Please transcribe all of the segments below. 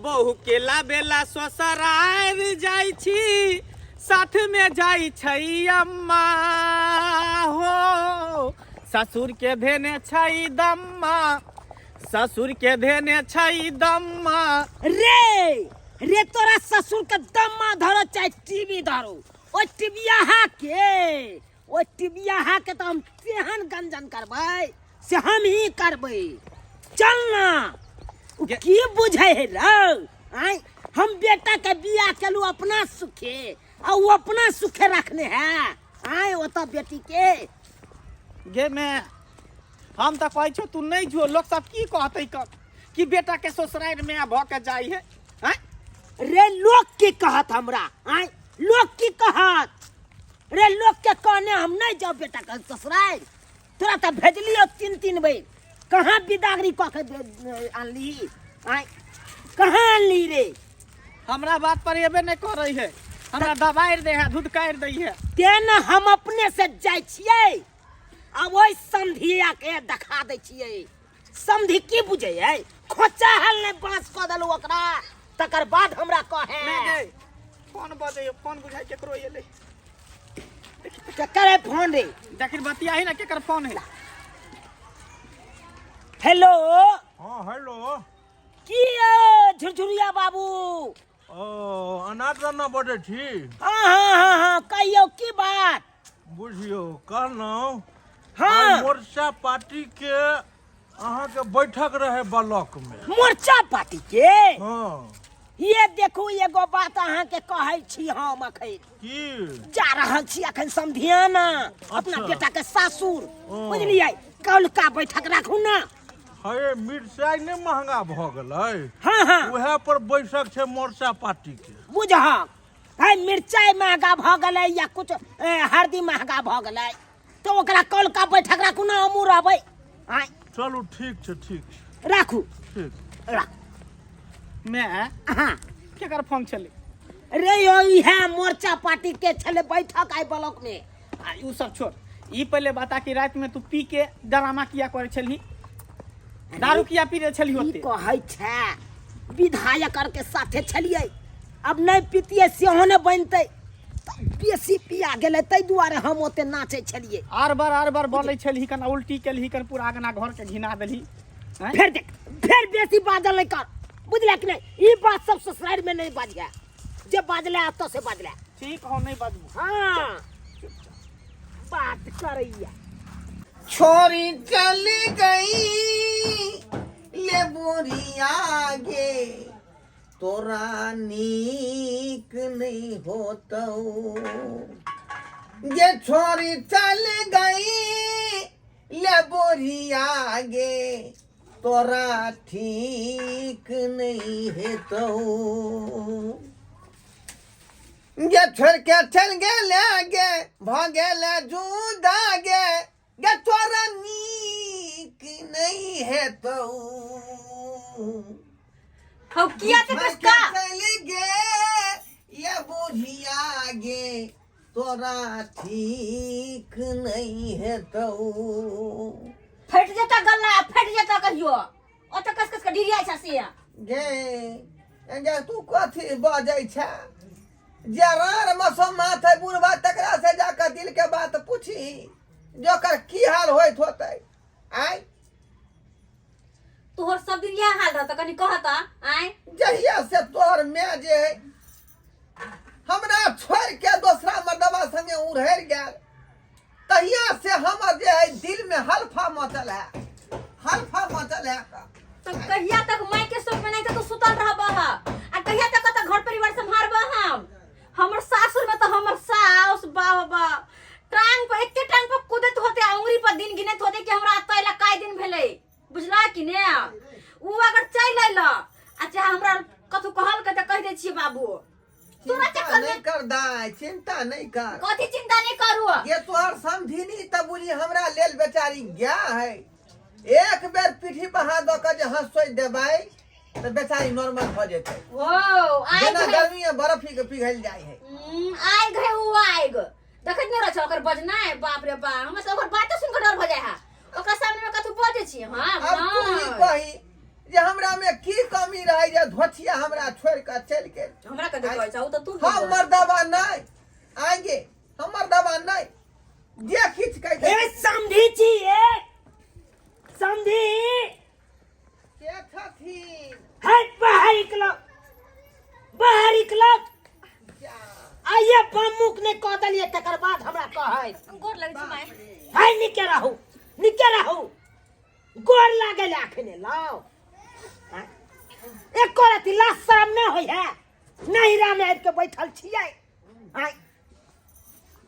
बहु के लाबेला ससुरार जाइ छी, साथ में जाइ छै अम्मा हो। ससुर के धेने छै दम्मा, ससुर के धेने छै दम्मा। रे रे, तोरा ससुर के दम्मा धरो चाहे टीवी धरो, ओ टीवियाहा के, ओ टिबियाहा के तऽ हम तेहन गंजन करबै से हम ही करबै। चल ना, उ की बुझै है रौ? आँय, हम बेटा के बियाह केलू अपना सुखे आ उ अपना सुखे रखने है। आँय, ओतऽ बेटी के गे मैं, हम तऽ कहै छियौ तू नहि जो, लोक सब की कहतै कि बेटा के ससुरारि में भऽ के जाइ है? आँय रे, लोक की कहत हमरा? आँय, लोक की कहत रे? लोक के कहने हम नहीं जाओ बेटा के ससुराल। तोरा तऽ भेजलियो तीन तीन बेर, कहाँ बिदागरी कऽ के आनली? आँय, कहाँ आनली रे? हमरा बात पर एबे नहीं करे है, हमरा दबारि दे है, धुधकारि दै है। तें ने हम अपने से जाइ छियै आ ओहि समधिया के देखा दै छियै। समधि की बुझै है? खोचा हल नहि बाँस कऽ देलहुँ ओकरा, तकर बाद हमरा कहे। नहि गै, फोन बजैयो, फोन बुझाइ केकरो एलै। केकर है फोन रे? देखिन, बतियाही ना, केकर फोन है। हेलो। हाँ, हेलो। की यौ झुरझुरिया बाबू? ओ अनार दाना बजै छी। हाँ हाँ हाँ हाँ, कहियौ, की बात? बुझियौ, कहलहुँ हाँ। आइ मोर्चा पार्टी के अहाँके बैठक रहे ब्लॉक में। मोर्चा पार्टी के? हाँ। ये देखू, एगो बात अहाँके कहै छी हम अखन। की? जा रहल छी अखन समधियाना अपना बेटा के सासुर। ओ। बुझलियै? कौलका बैठक राखू ना। हे, मिरचाइ नहि महंगा भऽ गेलै? हाँ हाँ। उएह पर बैठक छै मोर्चा पार्टी के। बुझहक है, मिरचाइ महंगा भऽ गेलै या कुछ हरदी महंगा भऽ गेलै तऽ ओकरा कौलका बैठक राखू ना, हमहूँ रहबै। आँय। चलू, ठीक छै, ठीक छै। राखू। ठीक। राख। मैं हाँ। केकर फोन छलै? रे यौ, इएह मोर्चा पार्टी के छलै बैठक आइ ब्लॉक में। आ उ सब छोड़, ई पहले बता कि रात में तू पी के ड्रामा किया करे छलही? दारू किया पी रहे छलही की ओते? कहै छै, विधायक आर के साथे छलियै, अब नहि पीतियै सेहो नहि बनतै, तऽ बेसी पिया गेलै, ताहि दुआरे हम ओते नाचै छलियै। आर बार आर बार बोलै छलही कन, उल्टी केलही कन, पूरा अंगना घर के घिना देलही, आँय? फेर देख, फेर बेसी बाजल नहि कर, बुझले कि नहि? ई बात सब ससुरारि में नहि बाजिया, जे बाजले एतऽ से बाजले। ठीक हो, नहीं बाजबू। हाँ, बात करैया। छोरी चली गई ले बोरिया गे, तोरा नीक नहीं होतौ। गे छोरी चल गई ले बोरिया गे, तोरा ठीक नहीं हेतौ। गे छोड़ के चल गेले गे, भ गेले जुदा गे, गे तोरा नीक नहीं हेतौ। हौ, किया ते छोड़ के कसका चल गे ये बुढ़िया गे, तोरा ठीक नहीं हेतौ। फटि जेता गल्ला, फटि जेता कहियो। ओतऽ कस कस के डिरियाइ छ से। गे गे, तू कथी बजै छै? जे रार मसम्मा छै बुढ़बा, तकरा से जाकऽ दिल के बात पूछी जे ओकर की हाल होइत होतै। आँय? तोहर सब दिन इएह हाल रहत? कनि कह तऽ, आँय? जहिया से तोहर माय जे है हमरा छोड़ के दोसरा मर्दबा संगे उड़हरि गेल, तहिया से हमर जे है दिल में हल्फा मचल है, हल्फा मचल है। तो कहिया तक माय के शोक में नहीं तो सुतल रहबह आ कहिया तक त घर परिवार संभारबह? हम हमर सासुर में तो हमर सास बाबा टांग पर एके टांग पर कूदत होते आ उंगली पर दिन गिनत होते कि हमरा अतऽ अयला काय दिन भेलै, बुझला कि ने? उ अगर चलि अयला आ चाहे हमरा कथू कहल के तऽ कहि दै छियै बाबू, तोरा चिंता चक्कर नहीं में कर दाय, चिंता नहीं कर। कथी चिंता नहीं करू? ये तोहर समधिनी त बुझी हमरा लेल बेचारी गया है। एक बेर पीठी बहा दऽ के जे हंसोइ देबै तऽ बेचारी नॉर्मल भऽ जेतै। ओ आइ जेना घे गर्मी में बर्फी के पिघल जाइ है। आइ घे उ आइग देखैत नहि रहै छ ओकर बजनाइ? बाप रे बाप, हमरा सब ओकर बाते सुन के डर भऽ जाइ है। ओकरा सामने में कथू बजै छी हम? अब तू ही नहि। कही जे हमरा में की कमी रहे जे धोछिया हमरा छोड़ के चलि गेल। हमरा कथी कहै छौ, ओ तऽ तू हम मर्दबा नहीं आएंगे, हम मर्दबा नहीं जे किछु कहि दे। ए समधी छी, ए समधी के छथिन? है बाहर निकलो, बाहर निकलो। जा। आइए बमुक ने कह देलिए तकर बाद हमरा कहै। गोर लगै छी माय। है निके रहू, निके रहू, गोर लागे ले अखने लाओ। एको रति लाज शरम नहि होइ है, नहिरा में आबि के बैठल छियै। आँय।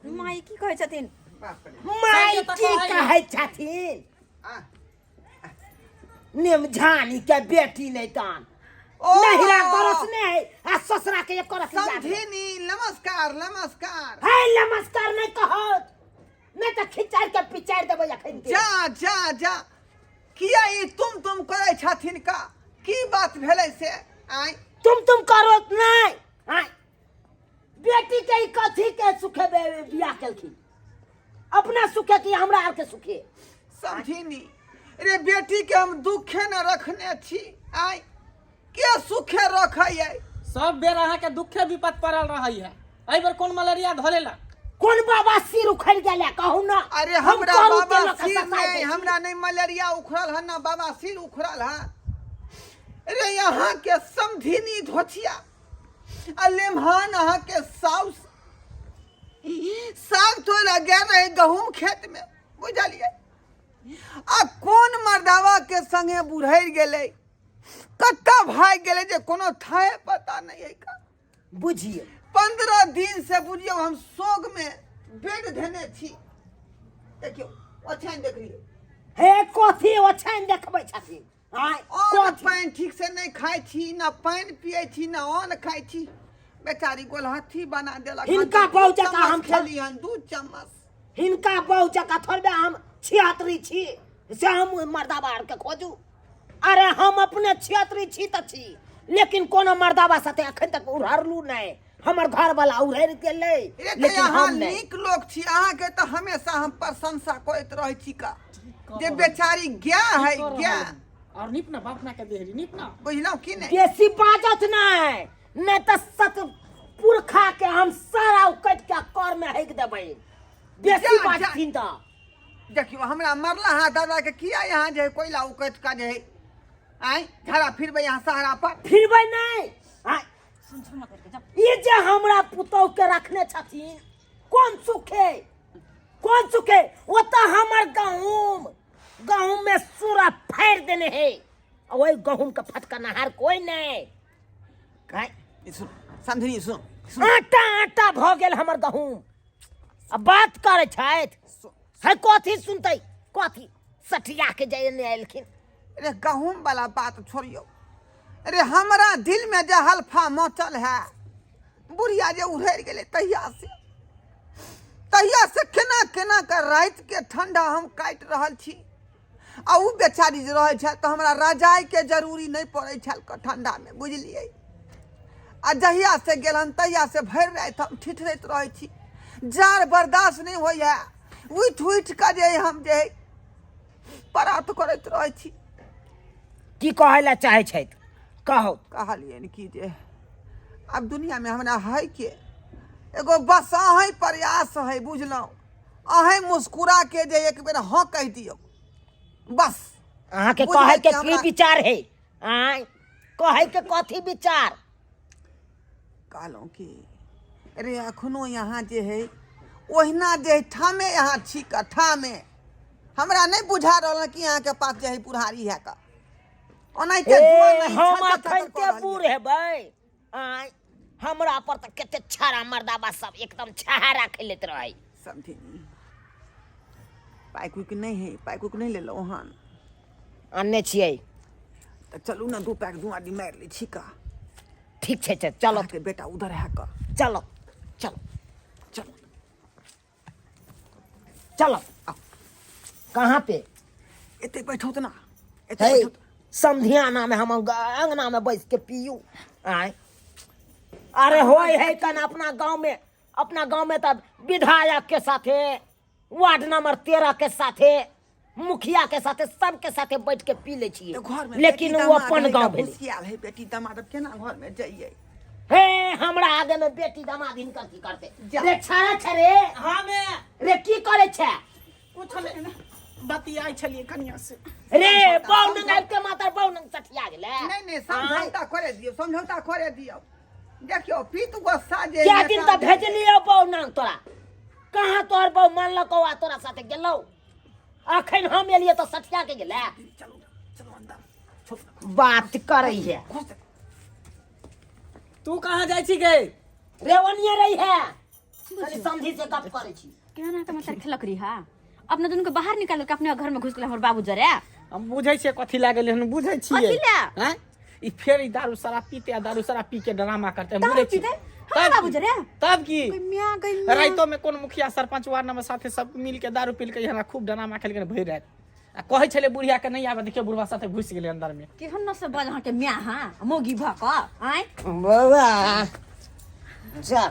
माय की कहै छथिन? बाप रे। माय सही तऽ की कहै कहै छथिन? आ, नेमझानी के बेटी नहि तान ओ! नहिरा बरस ने है आ ससुरा के एको रति याद नहि। समधिनी नमस्कार नमस्कार। है नमस्कार नहीं कहत, नहीं तऽ खिचारि के पिचारि देबै अखन के। जा जा जा, किया ई तुम तुम करै छथिन का? की बात भेलै से? आय तुम तुम करो नहीं। आय बेटी के ई कथी के सुखे बियाह केलखिन? अपना सुखे कि हमरा आर के सुखे? समझिनी रे बेटी के हम दुखे न रखने छी, आय के सुखे रखै? सब बेर अहाँ के दुखे विपद पड़ल रहै है, एहि बेर कोन मलेरिया धरेला? कोन बाबा सिर उखड़ गेल कहू ना? अरे हम हमरा करू बाबा के लऽ के सिर ससारि नहीं, दै छी। हमरा नहीं मलेरिया उखड़ल है ना बाबा सिर उखड़ल है। रे यहाँ के समधिनी धोचिया आ लेमहान अहाँ के साउस साग तोड़े गेल रहे गहूम खेत में, बुझलिए? आ कोन मर्दावा के संगे बुढ़ैर गेलै, कत्ता भागि गेलै जे कोनो थाहे पता नहीं है का। बुझिए 15 दिन से बुझियौ हम शोक में बेड धेने छी। देखियौ ओछाइन देख लियौ। हे कथी ओछाइन देखबै छथिन? आँय, अन्न कथी? पानि ठीक से नहीं खाइ छी, ना पानि पियै छी, ना अन्न खाइ छी। बेचारी गोलहत्थी बना देलक हन। हिनका दू बहु जकाँ चम्मच हम खेली हन, 2 चम्मच। हिनका बहु जकाँ थोड़बे हम छिहत्तरी छी से हम मर्दाबा आरके खोजू। अरे हम अपने छिहत्तरी छी तऽ छी, लेकिन कोनो मर्दाबा साथे अखन तक उड़हरलू नहि। हमर घर वाला उड़हरि गेलै, रे तऽ लेकिन अहाँ हम नहि। नीक लोक छी, अहाँके तऽ हमेशा हम प्रशंसा करैत रहै छी का जे बेचारी गाय है गाय। और नीप ना बाप ना के देहरी नीप ना। बुझलहुँ कि नहि? बेसी बाजत नहि, नहि तऽ सत पुरखा के हम सारा उकटि के कर में हेक देबै। बेसी जा, जा। बाजथिन तऽ देखियौ हमरा मरला हा दादा के किया यहाँ जे है कोयला उकटि के जे है आँय झाड़ा फिरबै यहाँ सहारा पर? फिरबै नहि। आँय सुन सुन मत करके जा। ई जे हमरा पुतोह के रखने छथिन कोन सुखे, कोन सुखे? ओतऽ हमर गहूम, गहूम में सूरा फाड़ि देने है, आ ओहि गहूम के फटकनहार कोई नहि। काय ई सुन समधिनी सुन सुन। आटा आटा भऽ गेल हमर गहूम, आ बात करै छथि है। कथी सुनतै? कथी सठिया के जे ने एलखिन। अरे गहूम वाला बात छोड़ियौ, अरे हमरा दिल में जे हल्फा मचल है बुढ़िया जे उड़ैर गेलै तहिया से, तहिया से केना केना के राति के ठंडा हम काटि रहल छी। आ उ बेचारी जे रहै छल तऽ हमरा रजाई के जरूरी नहीं पड़ै छल ठंडा में, बुझलियै? आ जहिया से गेल हन तहिया से भरि राति हम ठिठरैत रहै छी, जाड़ बर्दाश्त नहीं होइए, उठि उठि कऽ जे हम जे परात करैत रहै छी। की कहै लए चाहै छथि कहू? कहलियनि कि जे आब दुनिया में हमरा है के एगो बस अहीं प्रयास है, बुझलहुँ? अहीं मुस्कुरा के जे एक बेर हाँ कहि दियौ बस। अहाँके बुझबै कहै के कि की हमरा विचार है? आँय कहै के कथी विचार? कहलहुँ कि अरे अखनो यहाँ जे है ओहिना जे है ठामे यहाँ छी का ठामे, हमरा नहीं बुझा रहल कि यहाँ के पास जे है बुढ़ारी है का ओनाहिते ए, जुआन नहीं हम छल अखन कऽ के रहलियै। बूढ़ हेबै? आँय हमरा पर तऽ कते छाड़ा मर्दाबा सब एकदम छहारा खेलैत रहै। समथिंग पाइक उइक नहीं है, पाइक उइक नहीं लेलहुँ हन? अनने छियै। तऽ चलू ने 2 पैक 2 आदमी मारि लै छी का। ठीक छै, चलो। अहाँके बेटा उधर है का। चलो चलो चलो चलो। कहाँ पे? एते बैठो तऽ ना, एते हे बैठो। समधियाना में हम अंगना में बैस के पियू? आँय अरे होय है कन अपना गांव में, अपना गांव में तब विधायक के साथे वार्ड नंबर 13 के साथे मुखिया के साथे सबके साथे बैठ के पी लै छियै घर में लेकिन बेटी ओ दामाद अपन है गांव तऽ भेलै। होशियार है बेटी दामाद, अब केना घर में जइयै? हे, हमरा आगे में बेटी दामाद हिनकर की करते? जा। रे छाड़ा छरे। हाँ मैं रे, की करे छे? कुछ नहीं, बतियाइ छलियै कनिया से। रे बौ नंग आबि के मातर बौ नंग सठिया गेलै। नहीं नहीं, समझौता करे दियौ, समझौता करे दियौ। देखियौ, पीत गुस्सा जे क्या दिन तऽ भेजलियौ बौ नंग तोरा, कहाँ तोहर बौ मानलकौ आ तोरा साथे गेलौ? अखन हम एलियै तऽ सठिया के गेलै। चलू चलू अंदर। बात करै है। तू कहाँ जाइ छी गे? रे, ओनिये रही है, कनि समझी से गप करै छी। केना ना त मतलब खेलक रही हा, अपना दुनू के बाहर निकाल के अपने घर में घुस गेल हमर बाबू जरे। हम बुझै छियै कथी लए गेलै हन, बुझै छियै। कथी लए? आँय? ई फेर ई दारू शराब पीते आ दारू शराब पी के ड्रामा करते, हम दारू बुझै छियै। पीते? हमर तब बाबू की? जरे? तब की? गई मियां, गई मियां। राइतो में कोन मुखिया सरपंच वार्ड नंबर साथे सब मिल के दारू पी के यहाँ खूब ड्रामा खेलके भरि राति आ कहै छलै बुढ़िया के नहीं आबे, देखियौ बुढ़वा साथे घुसि गेलै अंदर में। केहन न से बज अहाँके माय, हाँ मौगी भऽ कऽ आँय। बौआ, चल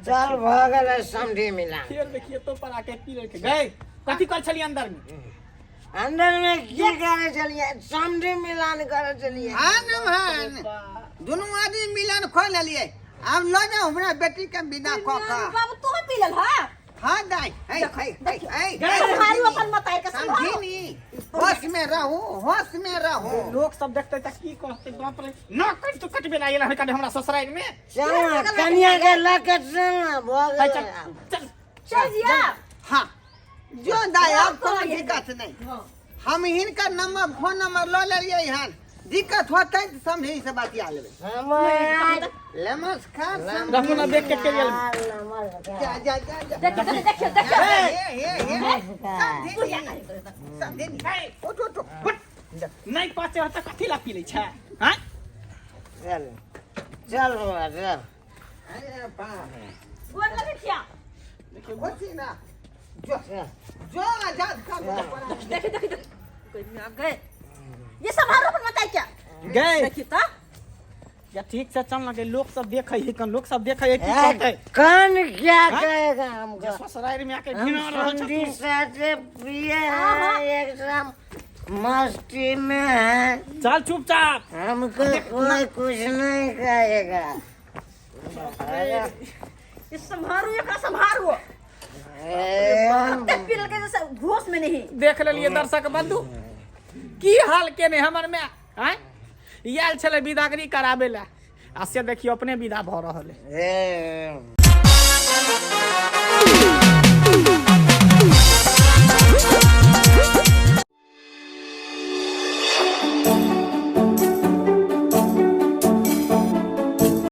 चल, भऽ गेलै समधी मिलान। फेर देखिए तो पर आके पी लेलकै। गए कथी कहै छलियै अंदर में? अंदर में की करे चलिए? समधी मिलान करे चलिए। हाँ न भान, दुनू आदमी मिलन खो लेलिए, आब लऽ जाउ हमरा बेटी के विदा कऽ कऽ। बाबू, तू पी लेल हा? हाँ दाई, है है है है। सम्हारू अपन मताई के, सम्हारू। समझिनी, होश में रहू, होश में रहू। लोक सब देखते तऽ की कहते? बाप रे, न कट तो कटबे ला गेल हन हमरा ससुराल में। चल ना, कनिया के लऽ के चल ना, भऽ चल। गेलै। चल। चल जिया। हाँ जो दाई, आब कोनो दिक्कत नहीं। हम हिनकर नंबर, फोन नंबर लऽ लेलियै हन, दिक्कत होतै तऽ समझी से बतिया लेबै। हमर नमस्कार। रहू ना, देख के के गेल। जा जा जा जा। देखियो देखियो देखियो। हे हे हे, समझी समझी, उठ उठ उठ। नहीं पचे तऽ कथी ला पी लै छै? आँय? चल चल बौआ, चल। अरे बाप। गोर लगे छिया। खुशी ना जो जो आजाद कर। देखियो देखियो देखियो, गई मियां गए, ये सम्हारो अपन मताई के। गए। देखियो तऽ। या ठीक से चल लगे, लोक सब देखै है कन, लोक सब देखै है, की कहतै? कौन क्या हाँ? कहेगा हमको? जे ससुराल में आके हम घिना रहल छ समधी तू। साथे पिए हैं, एकदम मस्ती में हैं। चल चुपचाप। हमको कोई कुछ नहीं कहेगा। ये सम्हारो, एकरा सम्हारो। ए, तक पी लगे जैसे होश में नहीं। देख लेलिए दर्शक बंधु, की हाल केने हमर में आँय? ई आयल छलै विदागरी कराबे ला आ से देखियो अपने विदा भऽ रहल है। ए।